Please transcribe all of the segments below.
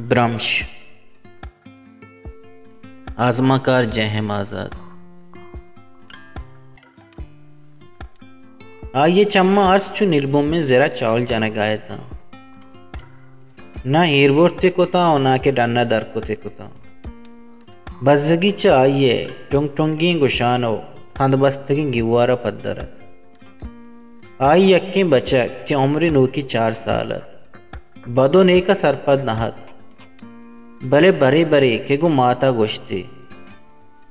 برمش، آزمانکار جے ایم آزاد۔ آئی ءِ چماں ارس چو نیلبومیں زر ءَ چاول جنگ ءَ اتاں۔ نہ ایر برت ئے کتاں ءُ نہ کہ ڈن ءَ در کت ئے کتاں۔ بزگی چہ آئی ءِ ٹنگ ٹنگیں گشان ءُ تند بستگیں گیوار ءَ پدر ات۔ آئی یکیں بچک کہ عمری نوکی چار سال ات، بد ءُ نیک ءَ سرپد نہ ات، بلے برے برے کہ گوں مات ءَ گوشت ئے،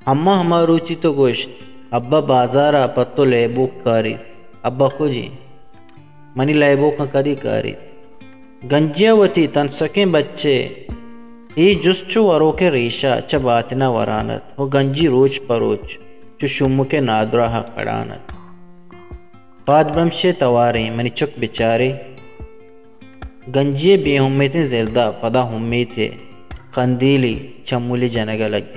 اماں، ہما روچی تو گوشت، ابا بازار ءَ پہ تو لیبوک کاریت، ابا کج ایں؟ منی لیبوکاں کدی کاریت؟ گنجی ءَ وتی تنسکیں بچ ءِ اے جست چو وروک ءِ ریش ءَ چہ باتن ءَ وران ات ءُ گنجی روچ پہ روچ چو شومک ءِ نادراہ ءَ کڑان ات۔ پاد برمش ءِ تواریں منی چک بچارے۔ گنجی ءِ بے امیتیں زرد ءَ پدا امیت ءِ کندیلے چمولی جنگ ءَ لگت۔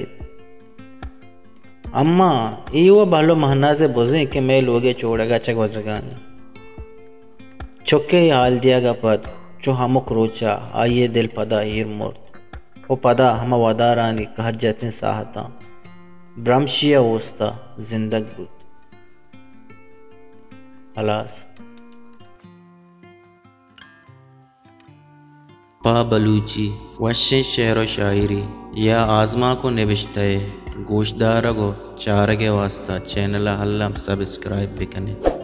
اماں، اے وَ بہل ءُ مہناز ءِ بز ایں کہ مئے لوگ ءِ چوڑگ ءَ چہ گوزگ ءَ ایں۔ چک ءِ اے حال دیگ ءَ پد چو ہمک روچ ءَ آئی ءِ دل پدا ایر مرت ءُ پدا ہما ودارانی کہر جتیں ساہتاں برمشی ءِ اوست ءَ زندگ بوت۔ ہلاس۔ پہ بلوچی وشیں شعر ءُ شاعری یا آزمانک ءُ نبشتہ ءِ گوشدارگ ءُ چارگ ءِ واستہ چینل ءَ الم سبسکرائب بہ کن ات۔